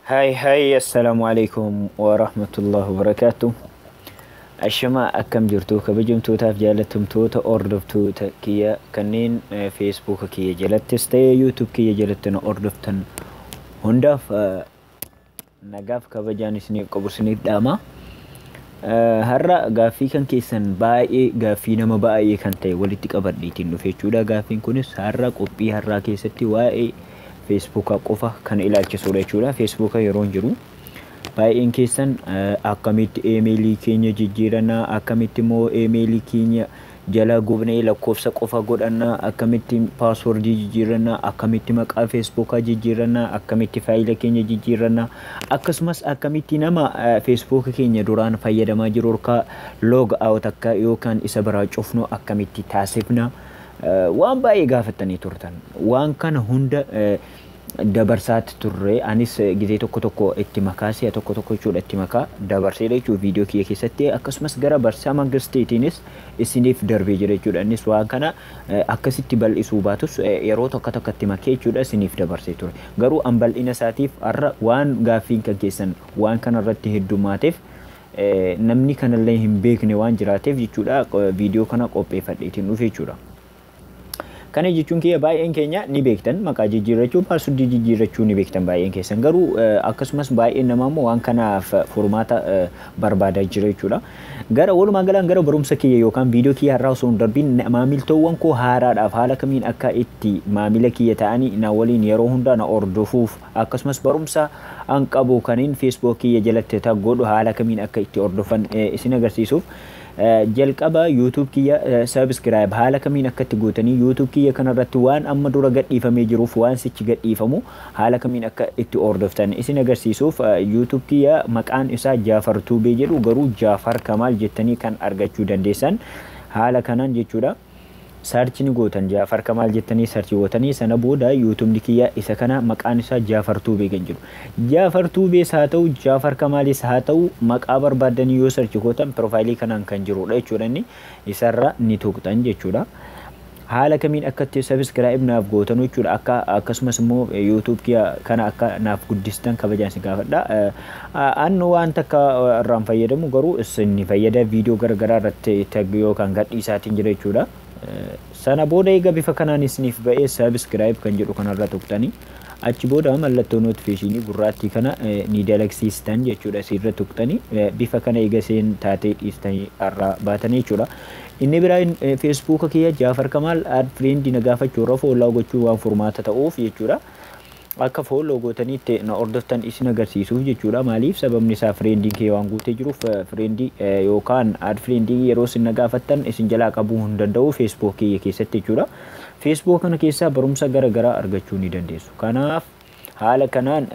Hai hai, assalamualaikum warahmatullahi wabarakatuh. Ashamaa, akkam jirtu kabajamtootaaf jaallatamtoota hordoftoota kiyya kanneen Feesbuuka kiyya jalattis ta'ee YouTube kiyya jalatti na hordoftan hundaaf, nagaaf kabajaan isiniif qabu isiniif dhaama. Har'a gaaffii kan keessan baay'ee, gaaffii nama baay'ee kan ta'e walitti qabadheetiin dhufe jechuudha. Gaaffiin kunis har'a qophii har'aa keessatti waa'ee Feesbuukaa qofa kan ilaalchisudha jechuudha. Feesbuuka yeroo jiru baay'een keessan akkamitti eemeelii keenya jijjiirannaa, akkamitti immoo eemeelii keenya jala gubnee lakkoofsa qofa godhannaa, akkamitti paaswordii jijjiirannaa, akkamitti maqaa Feesbuukaa jijjiirannaa, akkamitti faayila keenya jijjiirannaa, akkasumas akkamitti nama Feesbuuka keenya duraan fayyadamaa jiru harkaa log out akka yookaan isa biraa cufnu akkamitti taasifna, waan baay'ee gaafatanii turtan. Waan kana hunda dabarsaatti turre. Anis gizee tokko tokko itti makaa, si'a tokko tokko jechuudha, itti makaa dabarseedha jechuudha viidiyoo kiyya keessatti. Akkasumas gara barsiisaa mangisteetiinis isiniif darbee jira jechuudha. Innis waan kana akkasitti bal'isuu baatus yeroo tokko tokko itti makee jechuudha isiniif dabarsee ture. Garuu an bal'ina isaatiif har'a waan gaaffiin kan keessan waan kana irratti heddumaateef, namni kanallee hin beekne waan jiraateef jechuudha, viidiyoo kana qopheeffadheetiin dhufe jechuudha. Kana jechuun kiyya baay'een keenya ni beektan, maqaa jijjiirrachuu, paaswordii jijjiirrachuu ni beektan baay'een keessan. Garuu akkasumas baay'een namaa immoo waan kanaaf furmaata barbaadaa jira jechuudha. Gara walumaa galaan gara barumsa kiyya yookaan viidiyoo kiyya har'aa osoo hin darbiin, maamiltoowwan koo haaraadhaaf haala kamiin akka itti maamila kiyya ta'anii na waliin yeroo hundaa na hordofuuf, akkasumas barumsa an qabu kaniin Facebook kiyya jalatti godhu haala kamiin akka itti hordofan isin agarsiisuuf, jalqaba YouTube kiyya subscribe haala kamiin akka itti gootanii, YouTube kiyya kanarratti waan amma dura gadhiifamee jiruuf waan sichi gadhiifamu haala kamiin akka itti hordoftan isin agarsiisuuf, YouTube kiyya maqaan isaa Jaafar Tuubee jedhu, garuu Jaafar Kamaal jettanii kan argachuu dandeessan haala kanaan jechuudha. Search ni gootan, Jaafar Kamaal jettanii search gootanii, sana booda YouTubeni kiyya isa kana, maqaan isaa Jaafar Tuubee kan jedhu. Jaafar Tuubees haa ta'u, Jaafar Kamaalis haa ta'u, maqaa barbaaddanii yoo search gootan piroofaayilii kanaan kan jirudha jechuudha, inni isarra ni tuqxan jechuudha. Haala kamiin akka itti subscribe naaf gootan jechuudha, akka akkasumas immoo YouTube kiyya kana akka naaf guddistan kabajaan isin gaafadha. An waan takka irraan fayyadamu, garuu isin fayyada, viidiyoo garaagaraa irratti tag yookaan gadhiisaatiin jira jechuudha. Sana booda egaa bifa kanaan isiniif ba'ee subscribe kan jedhu kanarra tuqxanii, achi booda mallattoo notifiikeeshinii gurraattii kana ni dalagsiistan jechuudha. Asirra tuqxanii bifa kana eega seen taatee dhiistanii irraa baatanii jechuudha. Inni biraa Feesbuuka kiyya Jaafar Kamaal add friend na gaafachuu irra follow gochuu waan furmaata ta'uuf jechuudha. Akka follow gootanii itti na hordoftan isin agarsiisuuf jechuudha. Maaliif? Sababni isaa friendiin kee waan guutee jiruuf, friendii yookaan add friendii yeroo isin na gaafattan isin jalaa qabuu hin danda'u Facebook kiyya keessatti jechuudha. Facebook kana keessaa barumsa gara garaa argachuu ni dandeessu. Kanaaf haala kanaan,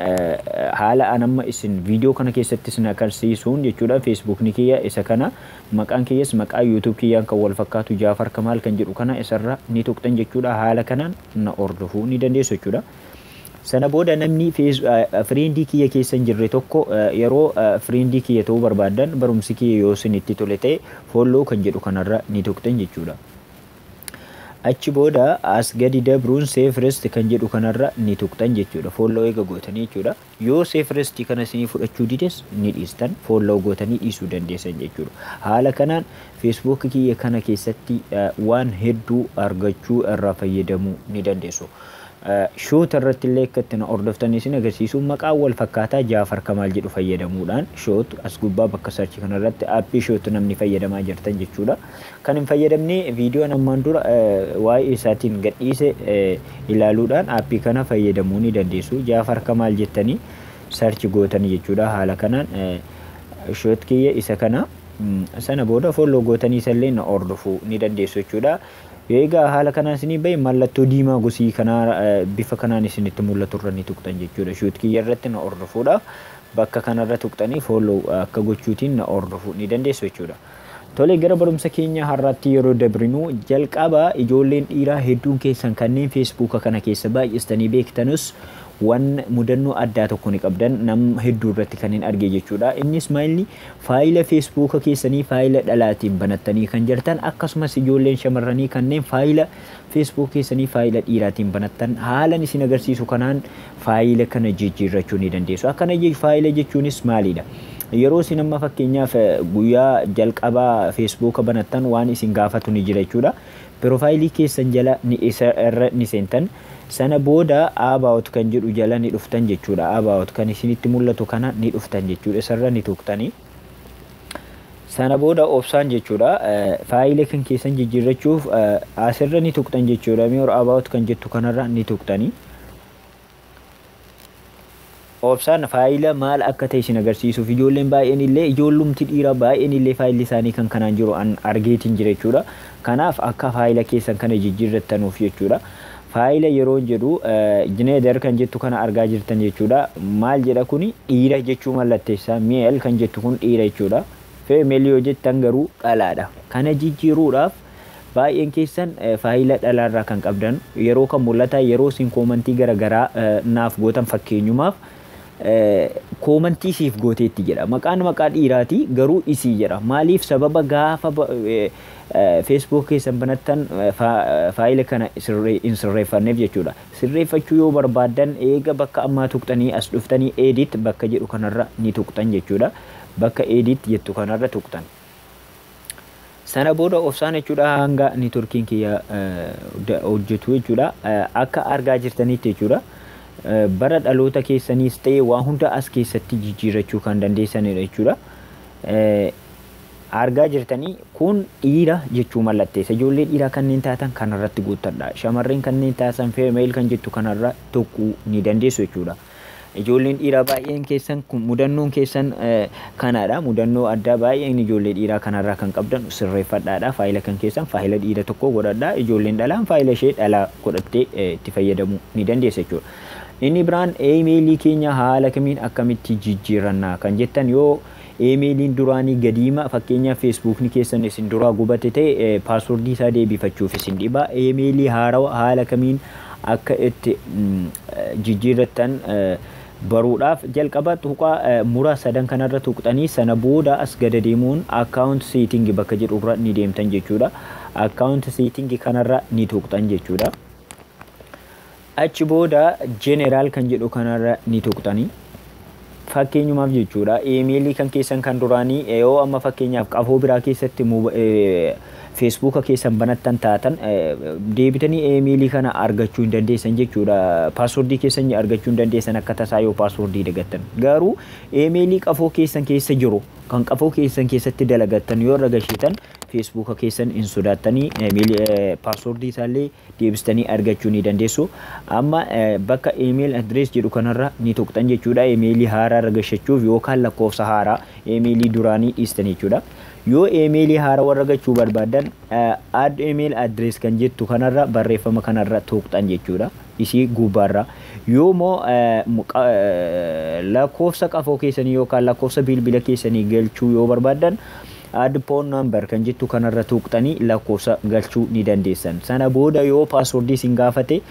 haala an amma isin viidiyoo kana keessatti isin agarsiisuun jechuudha, Feesbuukni kiyya isa kana, maqaan kiyyas maqaa YouTube kiyyaan kan wal fakkaatu Jaafar Kamaal kan jedhu kana isarra ni tuqxan jechuudha. Haala kanaan na hordofuu ni dandeessu jechuudha. Sana booda namni friendii kiyya keessa hin jirre tokko yeroo friendii kiyya ta'uu barbaadan, barumsi kiyya yoo isin itti tole ta'e, follow kan jedhu kanarra ni tuqxan jechuudha. Achi booda as gadi dabruun see first kan jedhu kanarra ni tuqxan jechuudha. Follow eega gootanii jechuudha. Yoo see first kana isinii fudhachuu dides ni dhiistan, follow gootanii dhiisuu dandeessan jechuudha. Haala kanaan Facebook kiyya kana keessatti waan hedduu argachuu, irraa fayyadamuu ni dandeessu. Shoot irratti illee akka itti na hordoftan isin agarsiisu, maqaa wal fakkaataa Jaafar Kamaal jedhu fayyadamuudhaan shoot as gubbaa bakka search kanarratti aappii shoot namni fayyadamaa jirtan jechuudha. Kan hin fayyadamne viidiyoon ammaan dura waa'ee isaatiin gadhiise ilaaluudhaan aappii kana fayyadamuu ni dandeessu. Jaafar Kamaal jettanii search gootanii jechuudha. Haala kanaan shoot kiyya isa kana, sana booda follow gootanii isallee na hordofuu ni dandeessu jechuudha. Egaa haala kanaan isinii bahe, mallattoo diimaa gosii kanaa bifa kanaan isinitti mul'atu irra ni tuqxan jechuudha. Shoot kiyya irratti na hordofuudhaaf bakka kanarra tuqxanii follow akka gochuutiin na hordofuu ni dandeessu jechuudha. Tole, gara barumsa keenya har'aatti yeroo dabrinu, jalqaba ijoolleen dhiiraa hedduun keessan kanneen Feesbuuka kana keessa baay'istanii beektanus Waan mudannoo addaa tokko ni qabdan nam hedduu irratti kan hin arge jechuudha. Innis maalni faayila Feesbuuka keessanii faayila dhalaatiin banattanii kan jirtan, akkasumas ijoolleen shamarranii kanneen faayila Facebook keessanii faayila dhiiraatiin banattan, haalan isin agarsiisu kanaan faayila kana jijjiirrachuu ni dandeessu. Akkana faayila jechuunis maalidha? Yeroo isin amma fakkeenyaaf guyyaa jalqabaa Feesbuuka banattan waan isin gaafatu ni jira jechuudha. Piroofaayilii keessan jala ni isa irra ni seentan. Sana booda about kan jedhu jala ni dhuftan jechuudha. About kan isinitti mul'atu kana ni dhuftan jechuudha. Isarra ni tuqxanii. Sana booda obsaan jechuudha. Faayila kan keessan jijjiirrachuuf asirra ni tuqxan jechuudha. More about kan jettu kanarra ni tuqxanii. Obsaan faayila maal akka ta'e isin agarsiisuuf, ijoolleen baay'een illee, ijoollumti dhiiraa baay'een illee faayilli isaanii kan kanaan jiru an argeetiin jira jechuudha. Kanaaf akka faayila keessan kana jijjiirrattanuuf jechuudha. Faayila yeroo jedhu gender kan jettu kana argaa jirtan jechuudha. Maal jedha kuni? Dhiira jechuu mallatteessa. Male kan jettu kun dhiira jechuudha. Female yoo jettan garuu dhalaadha. Kana jijjiiruudhaaf baay'een keessan faayila dhalaarraa kan qabdan yeroo kan mul'ata, yeroo isin koomantii garaagaraa naaf gootan, fakkeenyumaaf koomantii siif gooteetti jedha. Maqaan maqaa dhiiraati garuu isii jedha. Maaliif? Sababa gaafa Facebook keessan banattan faayila kana hin sirreeffanneef jechuudha. Sirreeffachuu yoo barbaaddan eega bakka ammaa tuqxanii as dhuftanii edit bakka jedhu kanarra ni tuqxan jechuudha. Bakka edit jettu kanarra tuqxan. Sana booda obsaan jechuudha, hanga neetworkiin kiyya hojjetu jechuudha. Akka argaa jirtanitti jechuudha. Bara dhaloota keessaniis ta'e waa hunda as keessatti jijjiirrachuu kan dandeessanidha jechuudha. Argaa jirtanii, kun dhiira jechuu mallatteessa. Ijoollee dhiiraa kanneen taatan kanarratti guuttadha. Shamarreen kanneen taatan female kan jettu kanarra tuquu ni dandeessu jechuudha. Ijoolleen dhiiraa baay'een keessan mudannoon keessan kanaadha. Mudannoo addaa baay'een ijoollee dhiiraa kanarraa kan qabdan sirreeffadhaadha. Faayila kan keessan faayila dhiira tokko godhadha. Ijoolleen dhalaan faayila ishee dhalaa godhattee itti fayyadamuu ni dandeessa jechuudha. Inni biraan eemeelii keenya haala kamiin akkamitti jijjiirannaa kan jettan, yoo eemeeliin duraanii gadiima, fakkeenyaaf Feesbuukni keessan isin duraa gubate ta'e, paaswordii isaa deebifachuuf isin dhiba. Eemeelii haarawaa haala kamiin akka itti jijjiirrattan baruudhaaf jalqaba tuqaa muraa sadan kanarra tuqxanii, sana booda as gada deemuun account setting bakka jedhurra ni deemtan jechuudha. Account setting kanarra ni tuqxan jechuudha. Achi booda general kan jedhu kanarra ni tuqxanii. Fakkeenyumaaf jechuudha, eemeelii kan keessan kan duraanii yoo amma fakkeenyaaf qafoo biraa keessatti Feesbuuka keessan banattan taatan, deebitanii eemeelii kana argachuu hin dandeessan jechuudha. Paaswordii keessan argachuu hin dandeessan akka tasaa yoo paaswordii dagattan. Garuu eemeelii qafoo keessan keessa jiru kan qafoo keessan keessatti dalagattan yoo irra gashiitan, Feesbuuka keessan hin sodaattanii, paaswordii isaallee deebistanii argachuu ni dandeessu. Amma bakka email address jedhu kanarra ni tuqxan jechuudha. Eemeelii haaraa irra gashachuuf yookaan lakkoofsa haaraa, eemeelii duraanii dhiistan jechuudha. Yoo eemeelii haaraa warra gachuu barbaaddan, add email address kan jettu kanarra, barreeffama kanarra tuqxan jechuudha. Isii gubbaarra. Yoo immoo lakkoofsa qafoo keessanii yookaan lakkoofsa bilbila keessanii galchuu yoo barbaaddan, add phone number kan jettu kanarra tuqxanii lakkoofsa galchuu ni dandeessan. Sana booda yoo paaswordii isin gaafate,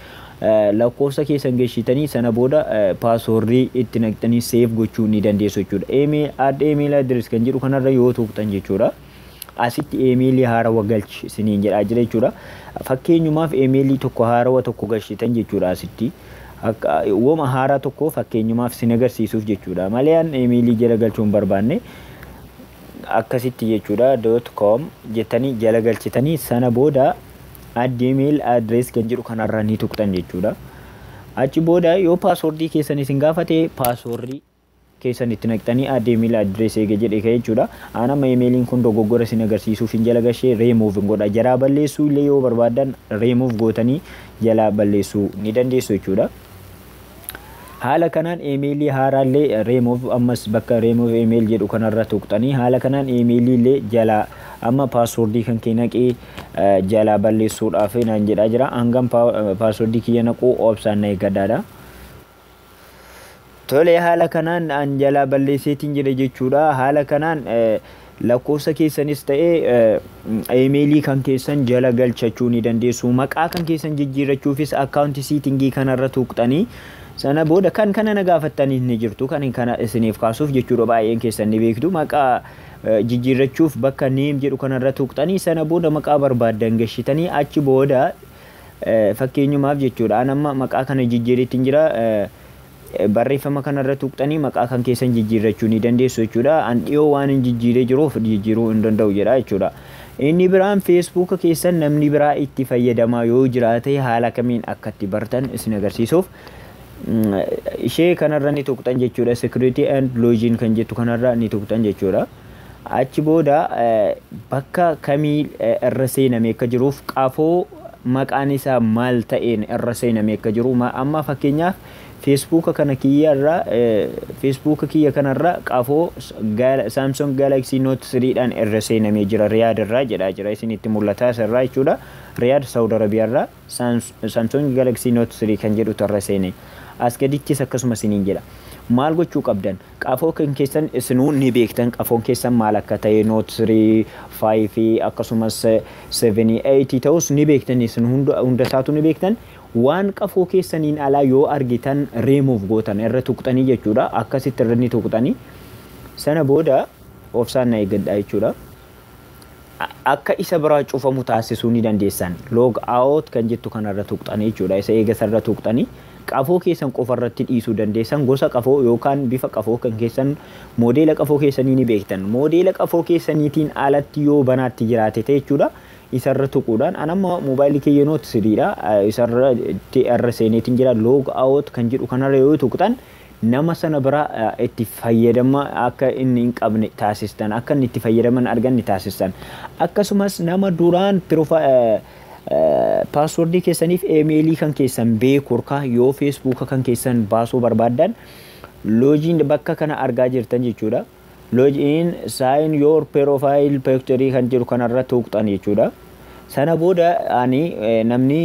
lakkoofsa keessan galchitanii, sana booda paaswordii itti naqxanii save gochuu ni dandeessu jechuudha. Email, add email address kan jedhu kanarra yoo tuqxan jechuudha. Asitti eemeelii haarawaa galchi isiniin jedhaa jira jechuudha. Fakkeenyumaaf eemeelii tokko haarawaa tokko galchitan jechuudha asitti. Woma haaraa tokko fakkeenyumaaf sin agarsiisuuf jechuudha. Malee an eemeelii jala galchuu hin barbaanne akkasitti jechuudha. .com jettanii jala galchitanii, sana booda add email address kan jedhu kanarra ni tuqxan jechuudha. Achi booda yoo paaswordii keessan isin gaafate, paaswordii keessan itti naqxanii add email address eega jedhe ka'e jechuudha. Aan amma emeeliin kun dogoggora isin agarsiisuuf hin jala gashee remove godha. Jalaa balleessuu illee yoo barbaadan, remove gootanii jalaa balleessuu ni dandeessu jechuudha. Haala kanaan eemeelii haaraallee remove, ammas bakka remove email jedhu kanarra tuqxanii, haala kanaan eemeelii illee jalaa, amma paaswordii kan kee naqee jalaa balleessuudhaaf naan jedhaa jira. Hangam paaswordii kiyya naquu obsaan na eeggadhaadha. Tole, haala kanaan an jalaa balleesseetiin jira jechuudha. Haala kanaan lakkoofsa keessanis ta'ee eemeelii kan keessan jala galchachuu ni dandeessu. Maqaa kan keessan jijjiirrachuufis account setting kanarra tuqxanii, Sana booda kan kana na gaafattanii ni jirtu, kan kana isiniif kaasuuf jechuudha. Baay'een keessan ni beektu. Maqaa jijjiirrachuuf bakka name jedhu kanarra tuqxanii, sana booda maqaa barbaaddan gashitanii, achi booda fakkeenyumaaf jechuudha, an amma maqaa kana jijjiireetiin jira. Barreeffama kanarra tuqxanii maqaa kan keessan jijjiirrachuu ni dandeessu jechuudha. An dhiyoo waan hin jijjiiree jiruuf jijjiiruu hin danda'u jedha jechuudha. Inni biraan Feesbuuka keessan namni biraa itti fayyadamaa yoo jiraate haala kamiin akka itti bartan isin agarsiisuuf ishee kanarra ni tuqxan jechuudha. Security and login kan jettu kanarra ni tuqxan jechuudha. Achi booda bakka kamii irra seenamee akka jiruuf, qafoo maqaan isaa maal ta'een irra seenamee akka jiru, amma fakkeenyaaf Feesbuuka kana kiyya irra, Feesbuuka kiyya kanarra qafoo Samsung Galaxy Note 3 dhaan irra seenamee jira. Riyaad irraa jedhaa jira, isinitti mul'ata asirraa jechuudha. Riyaad, Saudi Arabiyaa irraa Samsung Galaxy Note 3 kan jedhutu irra seene. As gadittis akkasuma isiniin jedha. Maal gochuu qabdan? Qafoo kan keessan isinuu ni beektan, qafoon keessan maal akka ta'e, Note 3, 5 akkasumas 7, 8 ta'us ni beektan, isin hunda isaatu ni beektan. Waan qafoo keessaniin alaa yoo argitan remove gootan, irra tuqxanii jechuudha. Akkasitti irra ni tuqxanii, sana booda obsaan na eeggadhaa jechuudha. Akka isa biraa cufamu taasisuu ni dandeessan. Log out kan jettu kanarra tuqxanii jechuudha. Isa eegasarra tuqxanii qafoo keessan qofarratti dhiisuu dandeessan. Gosa qafoo yookaan bifa qafoo kan keessan, moodeela qafoo keessanii ni beektan. Moodeela qafoo keessaniitiin alatti yoo banaatti jiraate ta'e jechuudha. Isarra tuquudhaan, an amma moobaayilii kiyya Note 3dha. Isarra irra seeneetiin jira. Log out kan jedhu kanarra yoo tuqxan nama sana bira itti fayyadama akka inni hin qabne taasistan, akka inni itti fayyadaman arganne taasistan. Akkasumas nama duraan paaswordii keessaniif eemeelii kan keessan beeku harkaa yoo Feesbuuka kan keessan baasuu barbaaddan, login bakka kana argaa jirtan jechuudha. Login sign your profile picture kan jedhu kanarra tuqxan jechuudha. Sana booda ani namni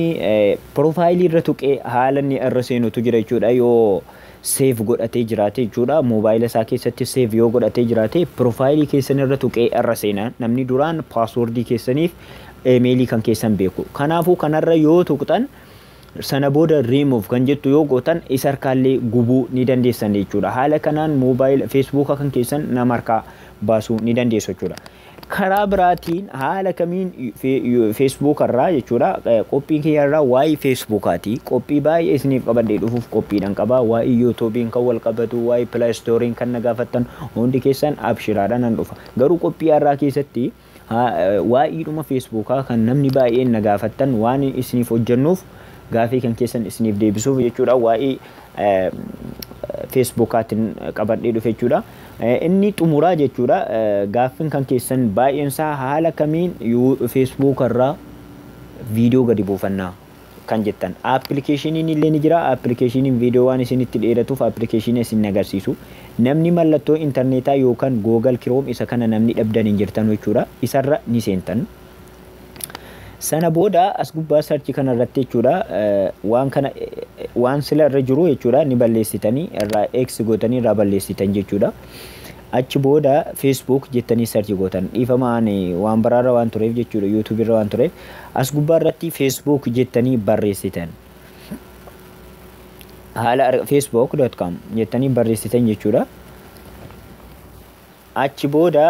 profaayilii irra tuqee haala inni irra seenutu jira jechuudha. Yoo save godhatee jiraate jechuudha. Moobaayila isaa keessatti save yoo godhatee jiraate, profaayilii keessan irra tuqee irra seena. Namni duraan paaswordii keessaniif eemeelii kan keessan beeku. Kanaafuu kanarra yoo tuqxan, sana booda remove kan jettu yoo gootan, isa harkaallee gubuu ni dandeessan jechuudha. Haala kanaan moobaayila Feesbuuka kan keessan nama harkaa baasuu ni dandeessu jechuudha. Karaa biraatiin haala kamiin Feesbuuka irraa jechuudha, qophii kiyya irraa waa'ee Feesbuukaati. Qophii baay'ee isiniif qabadhee dhufuuf qophiidhaan qaba. Waa'ee Yuutuubiin kan wal qabatu, waa'ee Play Storeiin kan na gaafattan hundi keessan abshiraadhaan nan dhufa. Garuu qophii har'aa keessatti waa'eedhuma Feesbuukaa kan namni baay'een na gaafattan waan isiniif hojjennuuf, gaafii kan keessan isiniif deebisuuf jechuudha, waa'ee Feesbuukaatiin qabadhee dhufe jechuudha. Inni xumuraa jechuudha, gaaffiin kan keessan baay'een isaa haala kamiin Feesbuuka irraa viidiyoo gadi buufannaa kan jettan. Appilikeeshiniin illee ni jira. Appilikeeshiniin viidiyoo waan isinitti dheeratuuf appilikeeshinii isin agarsiisu. Namni mallattoo intarneetaa yookaan Google Chrome isa kana namni dhabdan hin jirtan jechuudha. Isarra ni seentan. Sana booda as gubbaa search kana irratti jechuudha, waan kana, waan sila irra jiru jechuudha, ni balleessitanii, irraa X gootanii irraa balleessitan jechuudha. Achi booda Facebook jettanii search gootan. Dhiifama, ani waan biraarra waan tureef jechuudha, YouTube irra waan tureef. As gubbaa irratti Facebook jettanii barreessitan. Haala facebook.com jettanii barreessitan jechuudha. Achi booda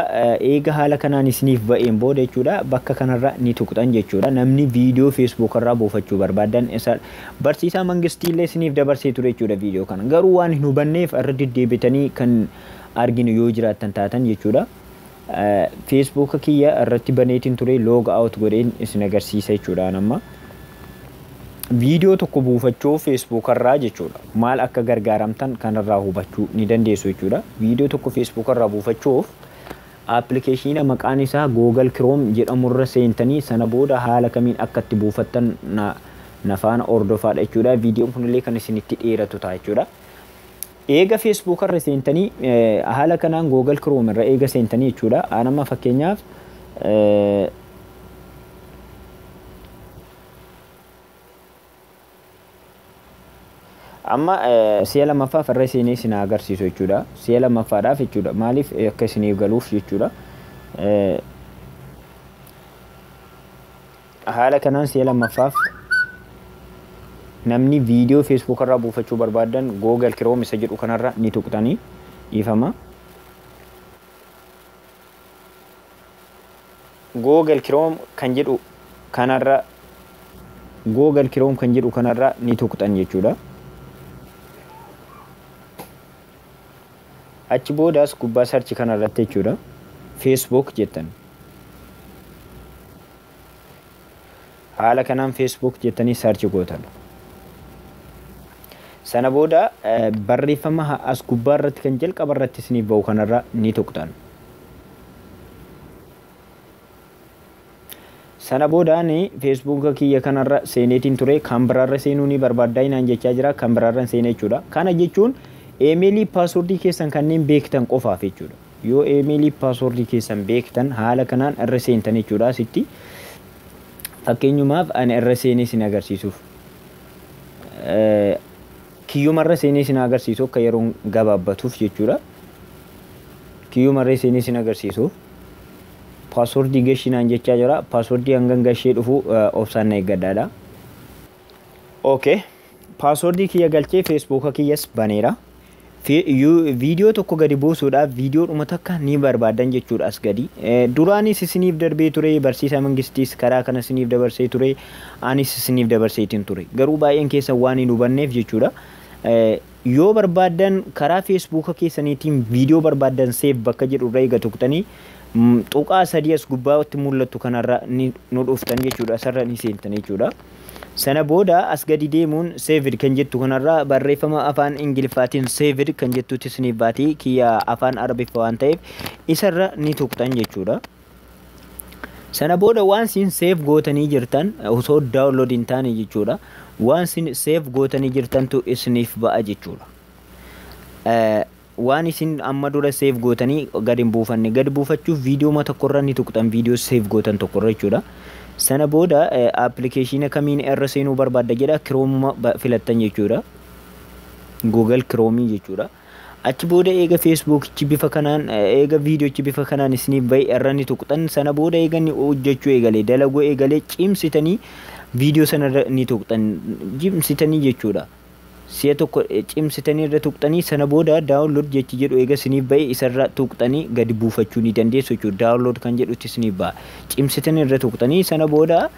eega haala kanaan isiniif ba'een booda jechuudha, bakka kanarra ni tuqxan jechuudha. Namni viidiyoo Facebook irraa buufachuu barbaadan, isa barsiisaa mangistii illee isiniif dabarsee ture jechuudha viidiyoo kana. Garuu waan hin hubanneef irra deddeebitanii kan arginu yoo jiraattan taatan jechuudha. Feesbuuka kiyya irratti baneetiin ture, log out godheen isin agarsiisa jechuudha amma. Viidiyoo tokko buufachuu Feesbuuk irraa jechuudha. Maal akka gargaaramtan kanarraa hubachuu ni dandeessu jechuudha. Viidiyoo tokko Feesbuuk irraa buufachuuf appilikeeshina maqaan isaa Google Chrome jedhamurra seentanii, sana booda haala kamiin akka itti buufattan na faana hordofaadha jechuudha. Viidiyoon kunillee kan isinitti dheeratu ta'a jechuudha. Eega Facebook irra seentanii, haala kanaan Google Chrome irra eega seentanii jechuudha. Anamma fakkeenyaaf amma si'a lammaffaaf irra seenee isin agarsiisu jechuudha. Si'a lammaffaadhaaf jechuudha. Maaliif akka isiniif galuuf jechuudha. Haala kanaan si'a lammaffaaf Namni viidiyoo Facebook irraa buufachuu barbaadan Google Chrome isa jedhu kanarra ni tuqxanii dhiifama. Google Chrome kan jedhu kanarra Google Chrome kan jedhu kanarra ni tuqxan jechuudha. Achi boodaas gubbaa search kanarratti jechuudha. Facebook jettan. Haala kanaan Facebook jettanii search gootan. Sana booda barreeffama as gubbaa irratti kan jalqaba irratti isiniif ba'u kanarra ni tuqxan. Sana boodaan Feesbuuka kiyya kanarra seeneetiin ture kan biraarra seenuu ni barbaaddaa naan jechaa jira kan biraarra seenee jechuudha. Kana jechuun eemeelii paaswordii keessan kanneen beektan qofaaf jechuudha. Yoo eemeelii paaswordii keessan beektan haala kanaan irra seentan jechuudha asitti. Fakkeenyumaaf ani irra seenee isin agarsiisuuf. Kiyyumarra seenee isin agarsiisu akka yeroon gabaabbatuuf jechuudha. Kiyyumarra seenee isin agarsiisuuf. Paaswordii gashinaan jechaa jira. Paaswordii hangan gashee dhufu obsaan na eeggadhaadha. Okay. Paaswordii kiyya galchee Feesbuuka kiyyas baneera. Viidiyoo tokko gadi buusuudhaaf viidiyoodhuma takka ni barbaadan jechuudha as gadi. Duraanis isiniif darbee ture, barsiisaa mangistiis karaa kana isiniif dabarsee ture, anis isiniif dabarseetiin ture. Garuu baay'een keessan waan hin hubanneef jechuudha. Yoo barbaadan karaa Feesbuuka keessaniitiin viidiyoo barbaadan save bakka jedhu irra eega tuqxanii tuqaa sadii as gubbaatti mul'atu kanarra ni nu dhuftan jechuudha. Asirra ni seentan jechuudha. Sana booda as gadi deemuun saved kan jettu kanarra barreeffama afaan Ingiliffaatiin saved kan jettutti isiniif baati kiyya afaan Arabiffaa waan ta'eef isarra ni tuqxan jechuudha. Sana booda waan isin save gootanii jirtan osoo download hin taane jechuudha. Waan isin save gootanii jirtantu isiniif ba'a jechuudha. Waan isin amma dura save gootanii gadi hin buufanne gadi buufachuuf viidiyoo tokkorra ni tuqxan viidiyoo save gootan tokkorra jechuudha. Sana booda appilikeeshina kamiin irra seenuu barbaadda jedha Chrome filattan jechuudha. Google Chrome jechuudha. Achi booda eega Facebookichi bifa kanaan eega viidiyoochi bifa kanaan isiniif bahe irra ni tuqxan. Sana booda eega inni hojjechuu eegalee dalaguu eegalee cimsitanii viidiyoo sana irra ni tuqxan cimsitanii jechuudha. Si'a tokko cimsitanii irra tuqxanii sana booda download jechi jedhu eega isiniif bahe isarra tuqxanii gadi buufachuu ni dandeessu jechuudha. Download kan jedhutti isiniif baha. Cimsitanii irra tuqxanii sana booda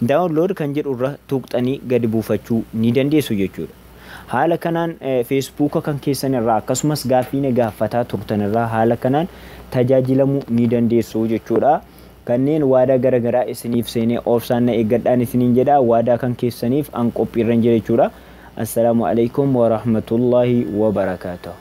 download kan jedhu irra tuqxanii gadi buufachuu ni dandeessu jechuudha. Haala kanaan Feesbuuka kan keessan irraa akkasumas gaaffii na gaaffataa turtan irraa haala kanaan tajaajilamuu ni dandeessu jechuudha. Kanneen waadaa garaagaraa isiniif seenee obsaan na eeggadhaan isiniin jedha. Waadaa kan keessaniif an qophiirra jira jechuudha. Assalaamu alaikum wa rahmatullahi wa barakaatuh.